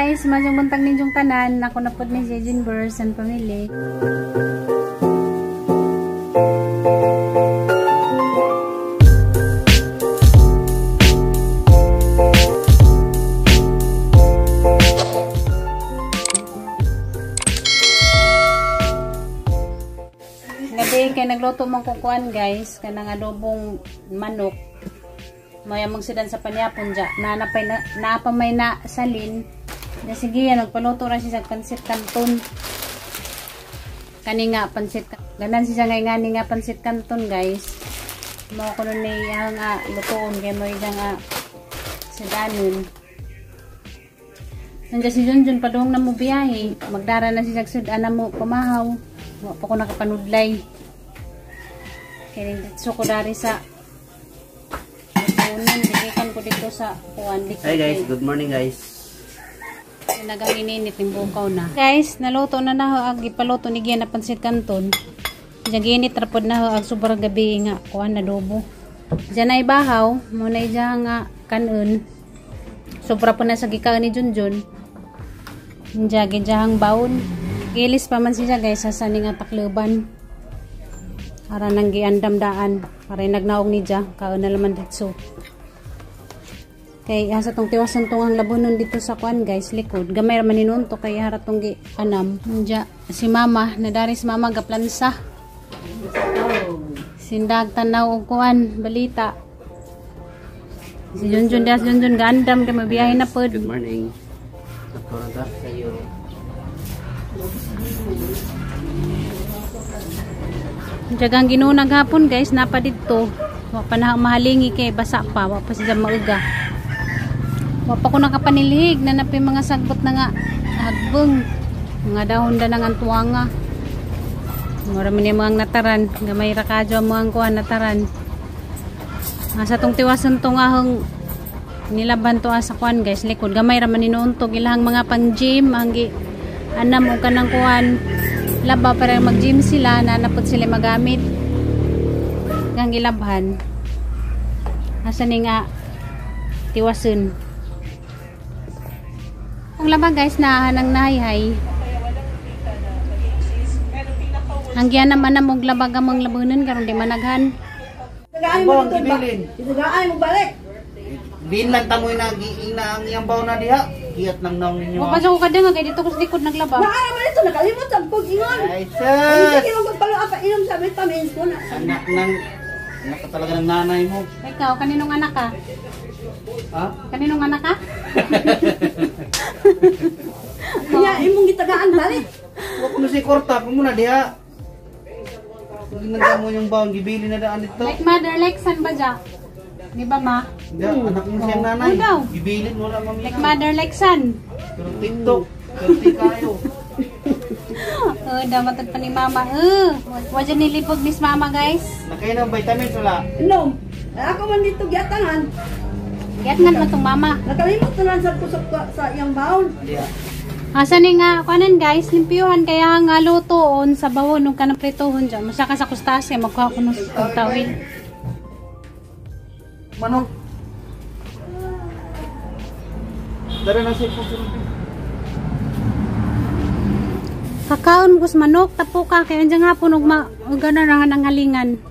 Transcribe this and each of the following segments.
Guys, maayong buntag ninyong tanan. Ako na pod ni si Jean Burrs and family. Gabi kay nagluto mong kukuan guys, kanang adobong manok. Maya mong sidan sa panyapon dya. Naapamay na salin. Ya, sige yan, nagpaluto ra siya sa pansit canton. Kani nga pansit. Ganan siya ngay ngani nga pansit canton guys. Mao kuno ni ang lutoon kay mo iyang sidanon. Nandiyan si Junjun padung na mo biyahe. Magdara na siya sa sudan na mo pamahaw. Wa pa ko nakapanudlay. Kaya dito ko dari sa lutoon, digikan ko dito sa kuan. Hi guys, good morning guys. Nagang ininit yung bukaw na. Guys, naluto na na ang ipaluto ni Gian na pansit canton. Diyan ginit rapod na ang sobrang gabi nga kuan adobo. Diyan ay bahaw, muna diyan nga kanon. Sobra po na sa gikaan ni Junjun. Diyan gidjahang baon. Gilis pa man siya guys sa sani nga takluban. Ara nang giandam daan para nagnaog ni dya, kaon na laman dito. Kay asa tong tiwasan tong ang labonon dito sa kuan guys, likod. Gamay ra man ninunto kay hara tong gi anam. Diya si mama, nadari si mama gaplansa. Sindag tanaw og kuan balita. Si Junjun das Junjun gandam kay mabiyahe na pod. Good morning. Nakurada kayo. Jagang ginunag hapon guys, napa didto. Wa pa na mahalingi kay basa pa, wa pa siya mauga. Wa pa ko nakapanilhig na napi mga sagbot na nga hagbong. Mga dahon da nang antuanga. Mura man yung mga nataran, gamay ra kadyo ang mga kuan nataran. Asa tong tiwasan tong ahong nilaban to asa kuan guys, likod gamay ra man inuuntog ilahang mga pang gym ang gi anam og kanang kuan. Laba para mag-gym sila, nanapot sila magamit. Kang gilabhan. Asa ni nga tiwason. Ang laba guys na nang nahayhay. Ang giyan naman na mong labag ang mga labunan karon di managhan. Bong, gibilin. Itagaan mo balik. Binlan tamoy na giina ang iyang baw na diha. Kiyat nang naong ninyo. Wa pa ko kada nga kay dito ko sa likod naglaba. Naa man ito nakalimot ang pag-ingon. Ay, sus! Ay, sige magpalo pa inom sa vitamins ko na. Anak ng anak ka talaga ng nanay mo. Ikaw kaninong anak ka? Ha? Kaninong anak ka? Kaya imong gitagaan balik. Wa ko na si korta ko muna diha. Ginanda mo yung baon gibili na daan dito. Like mother like son ba dya? Di ba ma? Hindi, anak mo siyang nanay. Oo daw. Gibilin wala mamina. Like mother like son. Pero TikTok, pero ti kayo. Oh, damatad pa ni mama. Wa dyan nilipog ni mama guys. Nakainom vitamins wala. Inom. Ako man dito giatangan. Giatngan man tong mama. Nakalimot na lang sa kusok sa iyang baon. Diha. Asa ni nga kuanan guys, limpyuhan kaya nga lutoon sa bawon ug kanang prituhon dyan. Musa ka sa kustas kay magkuha ko ng tawil. Manok. Dara na siya po. Kakaon ko sa manok tapo ka kay andiyan hapon ug ma ug ganarahan ang halingan.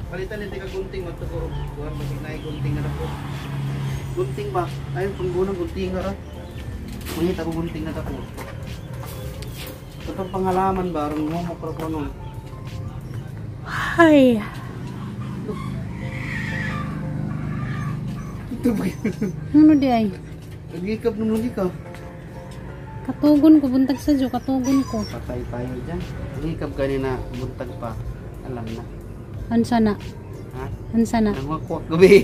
Palitan nito ka gunting magtuko. Kuan basig naay gunting na dako. Gunting ba? Ayun panggunang gunting ra. Mangita ko gunting na dako. Itong pangalaman ba aron mo mokro nun. Ay. Ito ba? Ano di ay? Nagikap nung lagi ka. Katugon ko buntag sa jo, katugon ko. Patay tayo dyan. Nagikap kanina buntag pa. Alam na. Ansa na? Ha? Ansa na? Nangwakwak gabi.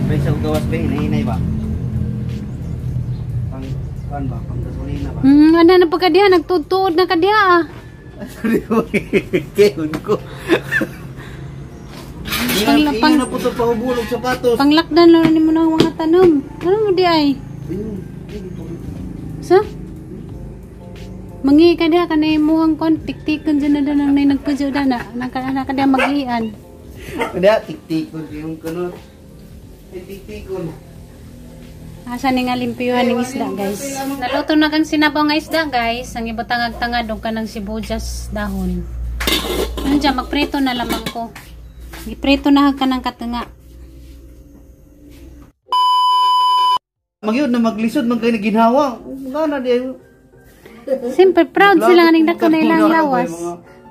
May sa gawas ba? Hinahinay ba? Pang, pang ba? Pang gasolina ba? Ano na pagkadiha? Nagtutuod na kadiha ah. Sorry, kehon ko. Pang- Inga na po ito pahubulog sapatos. Panglakdan lang ni mo na ang mga tanom. Ano mo di ay? Ayun. Sa? Mangi ka diha kanay muhang kon tiktikon dyan na danang nay nagpudyo da na naka ka diha magian. Kada tiktikon yung kuno. Ay, tiktikon. Asa ni nga limpyuhan ng isda, guys. Naluto na kang sinabaw nga isda, guys. Ang ibutangag-tangad og kanang sibuyas dahon. Ano dyan, magprito na lamang ko. Giprito na ka ng katanga. Magyud na maglisod man kay ginhawa. Ngana di. Siyempre, proud sila nga ning dako na ilang lawas.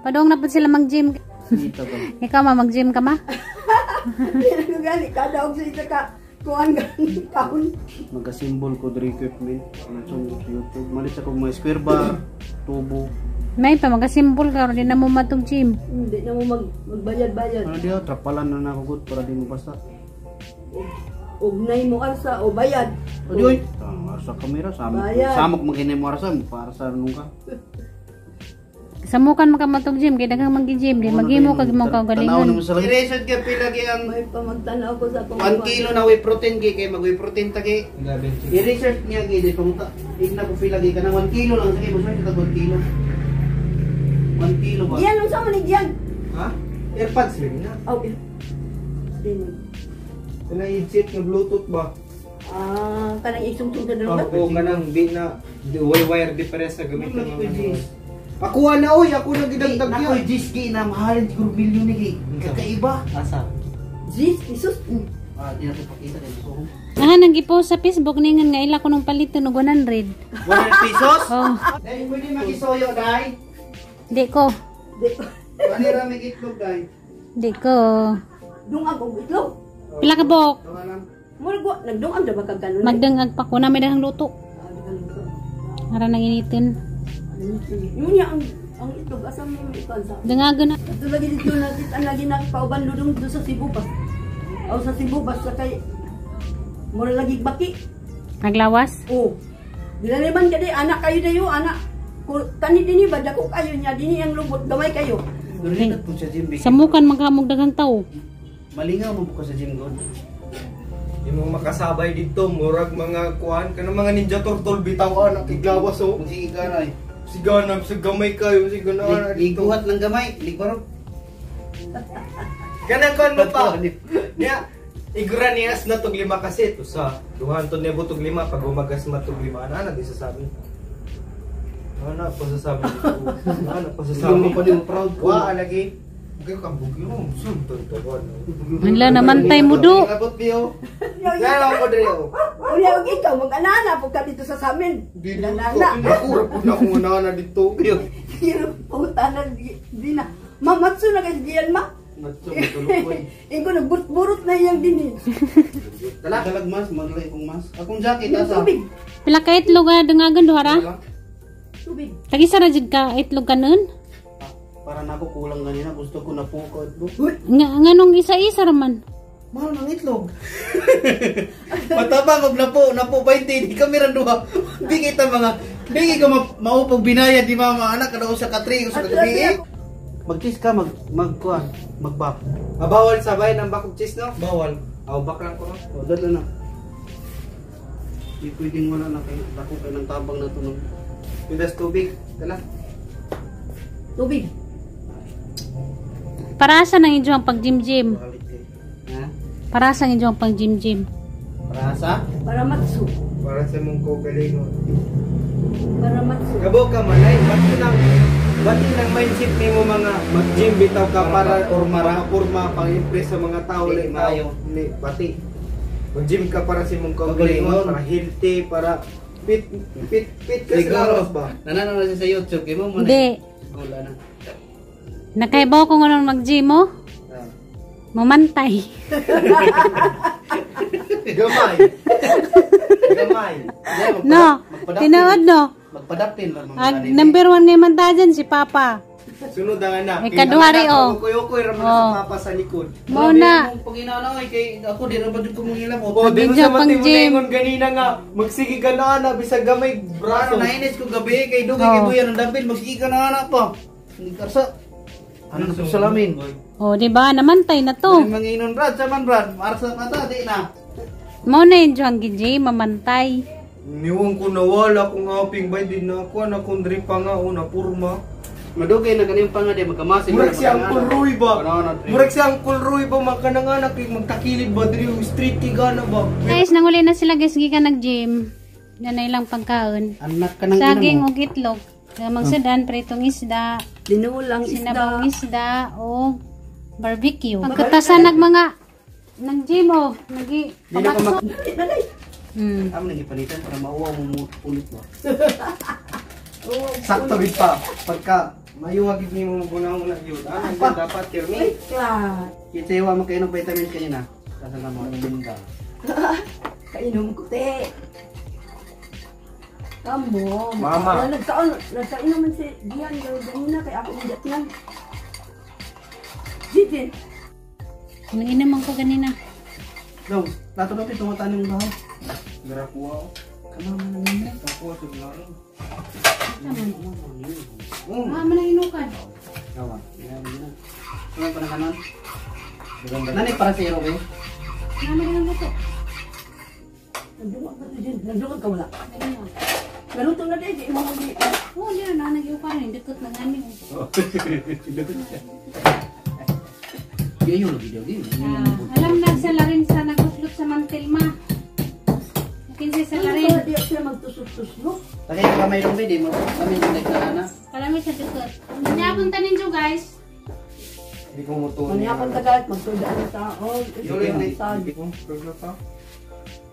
Padong na po sila mag-gym. Dito ba? Ikaw ma, mag-gym ka ma? Ano gani kada og sa isa ka kuan gani kaon. Magka-symbol ko diri equipment sa YouTube. Malit sa kong mga square bar, tubo. May pa, magasimbol ka, di na mo matong gym. Hindi na mo magbayad-bayad. Ano diha trapalan na nako gud para di mo basta. Ugnay mo arsa o bayad. O di oy, tama sa kamera samok. Bayad. Samok maghinay mo arsa para sa nung ka. Samukan man ka matong gym, kay daghang mag-gym, di maghimo kag imong Tanaw kaugalingon. nimo sa lagi. Iresod ka pila gi ang May pamagtanaw ko sa akong 1 kilo na whey protein gi kay mag whey protein ta gi. I-research niya gi di pamuta. Igna ko pila gi kanang 1 kilo lang sige mo tag 1 kilo. 1 kilo ba? Diyan unsa man ni diyan? Ha? AirPods rin na. Aw. Din. Kanang headset nga Bluetooth ba? Ah, kanang isungtong sa dalawa. Oo, kanang di na di, way wire difference na gamit ng mga ano. Ako na oy, ako na gidagdag Nako yan. Gis gi na mahalin siguro milyon ni gi. Kakaiba. Asa? Jeez, Jesus. Ah, di na ko pakita kay ko. Ah, nang gipost sa Facebook ningon nga ila ko nung paliton og 100. 100 pesos? Oh, Dai pwede magisoyo dai. di ko. Di. Ani ra may itlog dai. Di ko. Dungag og itlog. Pila ka buok? Tawa lang. Murag wa nagdungag na ba kag kanon? Magdangag pa ko na may daghang luto. Ah, daghang luto. Ara nang initin. Yun niya ang itlog asa may may ikuan sa. Dangagan na. Ito lagi dito na ang lagi na pauban ludong dito sa Cebu ba. Aw sa Cebu basta kay mura lagi baki. Naglawas. Oh. Dila naman ka di anak kayo dayo anak. Kani dinhi ba dako kayo niya dinhi ang lubot gamay kayo. Pero dito po sa gym. Bigyan. Samukan magkamog daghang tao. Malingaw mo po ka sa gym god. Imong makasabay dito, murag mga kuan, kanang mga Ninja Turtle bitaw anak kiglawas oh. Sige ka na eh. Sigana, sa gamay kayo, sigana anak dito. Liguhat ng gamay, ligbarog. Kanang kuan mo pa. Niya, igura niyas na tog lima kasi to sa duhan to nebo tog lima pag umagas matog lima ana di sasabi. Ana pa sasabi dito. Ana pa sasabi. Hindi mo pa din proud ko. Wa lagi. Bugay ka bugay mo. Sunton to ba. Hala namantay mo do. Abot biyo. Gano'n ko diri oh. Unya og ikaw mag-anana po ka dito sa samin. Dili ko. Nanana. Ako ra pud na akong anana dito. Pero pangutanan di na. Mamatso na kasi diyan ma. Matso matulog. Ingo nagburot-burot na iyang dinhi. Tala dalag mas, maglay kong mas. Akong jacket Yung asa. tubig. Pila ka itlog ah, dangagan duha ra? Tubig. Tag-isa ra jud ka itlog kanon. Ah, para nako kulang ganina, gusto ko na puko itlog. Nga nganong isa-isa ra man. Mahal ng itlog. Mataba mag napo, napo 20 di kami ran duha. Di kita mga di ka maupog binayad di mama anak kada usa ka 3 usa ka gabi. Mag-kiss ka mag magkuan, magbak. Ah, bawal sabay ng bakog cheese no? Bawal. Aw bak lang ko no. O dala na. Di pwedeng wala na kay dako kay ng tabang na tunog. Pindas tubig. Tala. Tubig. Para sa nang inyo ang pag-gym-gym? Balik kay. Ha? Para sa inyo ang pag-gym-gym? Para sa Para matso. Para sa mong kaugalingon. Para matso. Gabo ka manay, ba't nang ba't nang mindset nimo mga mag-gym bitaw ka para Para para porma pang-impress sa mga tao Di, like maayo. tao. Hindi, pati. Mag-gym ka para sa imong kaugalingon, Kaugalingon. para healthy, para fit fit fit ka sa Siguro lawas ba? Nananaw na siya sa YouTube kay mo mo. Hindi. Wala na. Nakaibaw ko nga mag-gym mo? Ah. Mamantay. Gamay. Gamay. Hindi, No. Tinuod no. Magpadapin ba mga Ag number 1 nga man ta dyan, si Papa. Sunod ang anak. Eh, kaduhari, oh. Kuyoy-kuyoy ra man Oh. sa papa sa likod. Mo na. Pag inaano ay kay ako di ra ba jud ko mangilap. Oh, di mo Medyo sa mati mo pang gym. na ganina nga magsige ka na ana bisag gamay Braso braso. nainis ko gabi kay dugay kay Oh. buyan ang dampil magsige ka na anak pa. Hindi karsa. Ano na sa salamin? Oh, di ba? Namantay na to. Dili manginon Brad, sa man Brad, arsa ka ta di na. Mo na yung ang gym, mamantay. Niwang ko nawala kung aping bay din na ako na kung diri pa nga una purma. Madugay na kaniyang panga di magkamasin. Murag si Uncle Roy ba? Ano, Murag si Uncle Roy ba makananganak kay magtakilid ba diri yung street kay gana ba? Guys, nanguli na sila guys gikan nag-gym. Yan na ilang pagkaon. Anak ka ng Saging ina mo. ug itlog. Gamang sudan, pritong isda, Dinulang isda. sinabang isda o barbecue. Pagkatasan nag mga nag-gym o nagi Di na ka mag Dali, dali. Amo nang ipalitan para mauwa mo mo ulit ba. Oh, Sakto gid pa. Pagka mayuha gid nimo mo na gyud. Ah, pa dapat kirmi. Wait lang. Kita wa mo kainom vitamins kanina. Kasal na mo ang bunda. Kainom ko, te. Kamo. Mama. Wala, Nagkaon, nagkaon naman si Dian ganina kay ako ang datnan. Didi. Nanginom ko ganina. Dong, lato na ito tungo ng bahay. Dara kuha. Kamama na nila. Kuha sa lain. Tama. Oh, Ah, man ang inukan. Gawa. Yan na. Ano pa na kanon? Nani para sa iro eh. Nama din ang luto. Nagdungag ka din. Nagdungag ka wala. Ganina. Naluto na din, di mo magi. Oh, di na nag-iukan rin. Dikot na gani. oh. Yayo lagi daw gi. Ah, alam na sa larin sa naguslot sa mantilma. Kinsa sa larin. Di siya magtusok-tusok. Tagay ka kamay dong di mo kami nag na na. Kalami sa dikot. Nyapon tanin jo guys. Di ko mo to. Manyapan ka kahit magtudaan sa tao. Di ko pagla pa.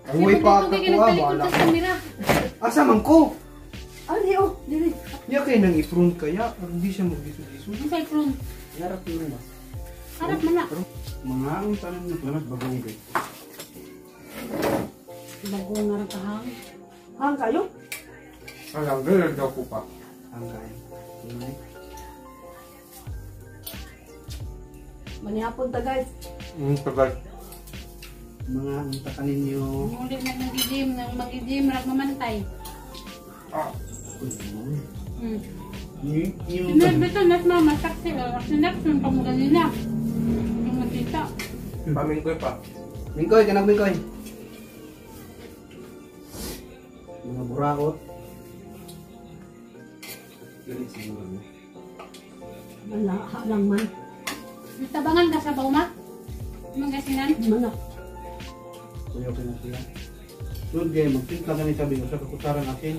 Ang way pa Kaya ka kuha nagtalikod wala. ka sa kamera. Asa man ko? Ah, di oh, dili. Niya kay nang ifront kaya aron di siya magdiso-diso. Ang cellphone. Yarap mo ba? Harap man na. Mga ang tanan ng lamas bagong gay. Bago nga rin kahang. Hang kayo? Alam, ganun daw ko pa. Ang kaya. Manihapon ta guys. Tagal. Mga ang takanin niyo. Muli na nag-gym, nang mag-gym, rag mamantay. Ah. Yung Sinag bito, nas mama, saksi, sinag sun pang ganina. Yung nakita. Pamingkoy pa. Mingkoy, kanang mingkoy. Mga buraot. Dili siguro. No? Wala, halang man. Tabangan ka sa bauma? Mangasinan? Mana. Kuya ko na sila. Sunod gay, magtimpla ka ni sabi ko sa kakutsaran asin.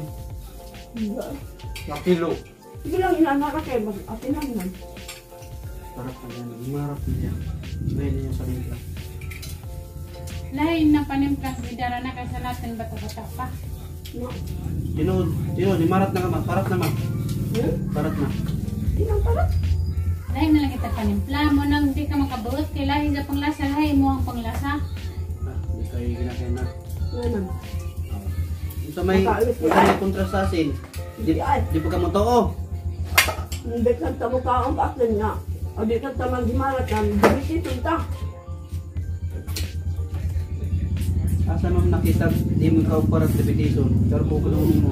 Nakilo. Sige lang, inanak ka kay mag atin lang man. Sarap na yan. Umarap na yan. Ngayon niya sa timpla. Lain na panimplang bidara na kaysa natin bato-bata pa. No. Tinuod, tinuod, imarat na ka ma. Parat na ma. Hmm? Parat na. Di lang parat. Lain na lang kita panimpla mo nang di ka makabuot kay lahi sa panglasa, lahi mo ang panglasa. Ah, hindi kayo ginakain na. Ngayon. Sa may, Nakaalis sa may kontra sa asin. Di, di pa ka mo too. Hindi ka tamo ka ang atin nga. O di ka tamang himarat na bibisiton ta. Asa ma'am nakita, di mo ikaw para sa repetition. Pero po ko mo.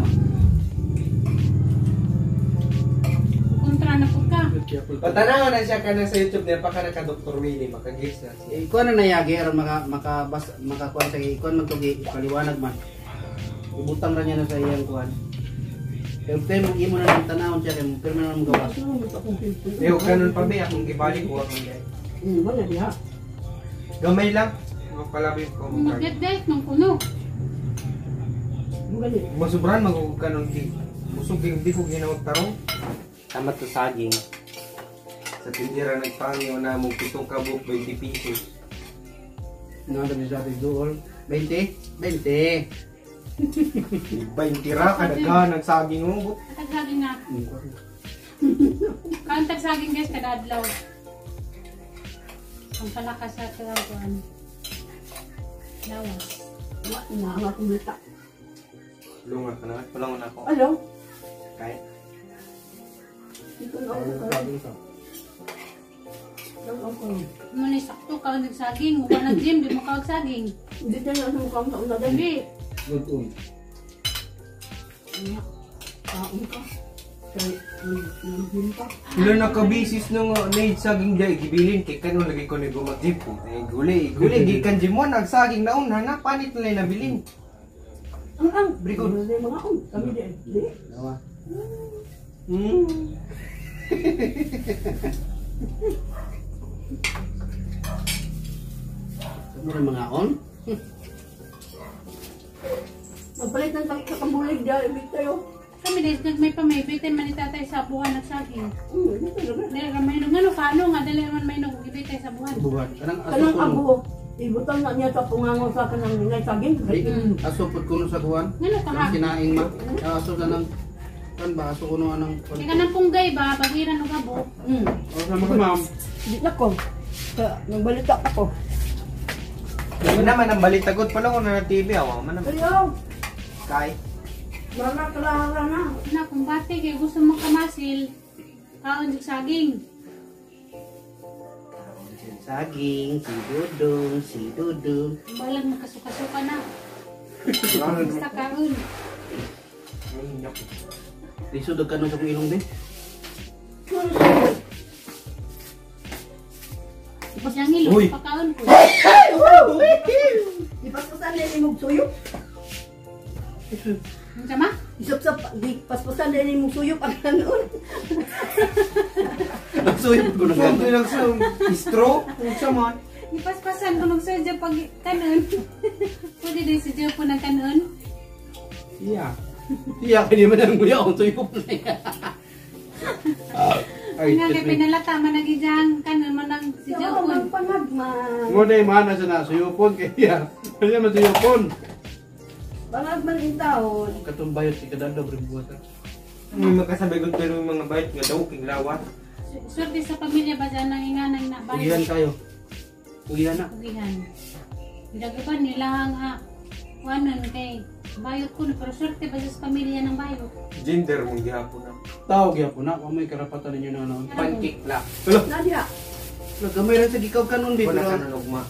Kontra na po ka. Patanaw na siya ka na sa YouTube niya, pa ka na ka Dr. Willie, makagis na siya. Eh, ikuan na nayagi aron maka makabas makakuan sa ikuan man tugi paliwanag man. Ibutang ra niya na sa iyang kuan. Kaya pero mo imo na ng tanawon siya kay mo pero na mo gawas. Ano mo akong pinto? Eh, huwag ganun pa be, akong gibalik ko akong gay. Wala diha. Gamay lang. Magpalabi ko. Mag-get ng kuno. Ang gali. Masubran magugug ka nun di. Busog di ko ginawag tarong. Tama to saging. Sa tindira nagpangiw na mo pitong kabuk 20 pesos. Ano ang sabi dool? 20? 20. 20 ra kadaga nagsaging mo. Tagsaging nga. Kaon tagsaging guys kada adlaw. Ang palakas sa kuan. Lawas. Wa na ang akong bita. Lunga ka na, tulungan ako. Alo? Kahit. Ito na ako ka. Lang ako. Muna sakto kaon nagsaging, mukha na gym, di mo kaon saging. Hindi na lang sa mukha mo sa una dali. Hindi. Good on. Kaon ka. Kay nag-gym pa. Pila na kabisis nung naid saging jay gibilin kay kanon lagi ko ni gumag gym po. Eh guli, guli gikan gym mo nagsaging nauna na panit na lang nabilin. Ang Very good. Mga on. Kami di. Di. Dawa. Ano rin mga on? Magpalit ng kakambulig diya, ibig tayo. Kami din nagmay pa may bitin man ni tatay sa buwan at saging. Dito na. Dili ra may ngano ka ano nga dili man may nog gibitay sa buwan. Buwan. Kanang aso Kanang kuno. abo, ibutang na niya sa pungangon sa kanang ningay saging. Ay, aso pud kuno sa kuwan. Ngano ka ha? Kanang kinaing ma. Aso na ng kan ba aso kuno anang Kay kanang punggay ba bagiran og abo. O sa mga ma'am. Di na ko. Sa nagbalita ako. Ano naman ang balitagod pala ko na TV awa man naman. Ayaw, Kay. wala kalahara na. Na kung bati kay gusto mong kamasil, kaon jud saging. Saging, si Dudong, si Dudong. Balag makasuka-suka na. Basta kaon. Lisod og kanon sa kong ilong din. Siyang ilo, Uy. pakaon ko. Ipaspasan na ni suyop. Unsa ma? Isap-sap, di paspasan na ni suyop ang kanon. Suyop ko na Kung lang sa stroke, kung sa man. Ipaspasan ko nagsadya pag kanon. Pwede din si po ng kanon. Iya. Iya kini man ang guya ang suyop na yan. Ay, Nga kay pinalata man ang ijang kanon man ang si Siya Jopon. man panagman. Mo day man na sa suyopon kaya. Kaya man suyopon. Panagman in taon. Katong bayot si kadalo rin buhat. May makasabay ko pero yung mga bayot nga daw king lawat. Swerte sa pamilya ba dyan ang inganang na Ugihan bayot? kayo. Ugihan na. Ugihan. Dagupan nila ang kuanon kay bayot ko no, pero swerte ba sa pamilya ng bayot? Gender mong gihapon na. Tao gyapon na, wa may karapatan ninyo na ano. Pancake la. Nadia, Nagamay ra sa gikaw kanon bi Wala pero ka na ugma.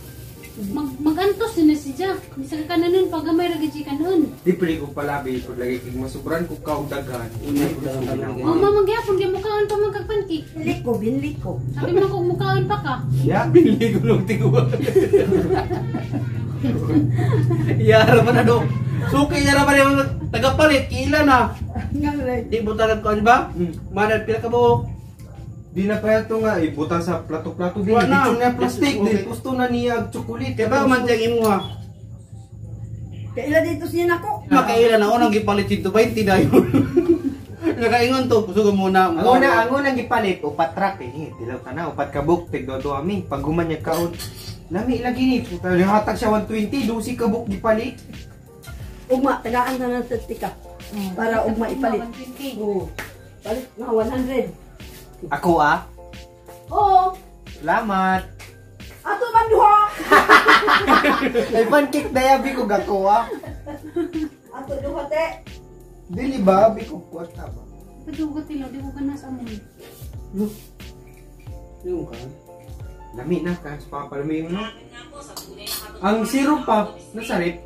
Magantos na si Jack. Bisag ka na nun, pag gamay ra gid ka nun. Di pili ko palabi pag lagi kig masubran ko kaog daghan. Una ko lang tanong. Oh, mamagyapon di mukaon pa man kag pancake. liko, binliko. Sabi mo kung mukaon pa ka. Ya. Bili ko nung tiguan. Yara man na do. Suki yara man yung tagapalit, kila na. Ngalay. Di mo talag ko, di ba? Manad pila ka buok. Di na kaya to nga ibutang sa plato-plato din. Wala na. Dito na plastic, Okay. di gusto na niya og chocolate. Kaya ba man siyang imuha? Kaila dito siya nako. Makaila na unang gipalit 120 dayon. Nakaingon to, kusog muna. Ang una gipalit upat truck eh, tilaw ka na upat ka buk tig do ami pag human niya kaon. Lami lagi ni puta hatag siya 120, 12 ka buk gipalit. Ugma, tagaan na ng tika. Para ugma ipalit. 120. Oo. Palit nga 100. Ako ah. Oo. Salamat. Ato man duha. Ay pancake daya bi ko gako ah. Ato duha te. Dili ba bi ko kwarta ba? Padugot nila, di ko ganas amoy. Yung ka. Lami na ka sa papalami no. Ang syrup pa nasarip.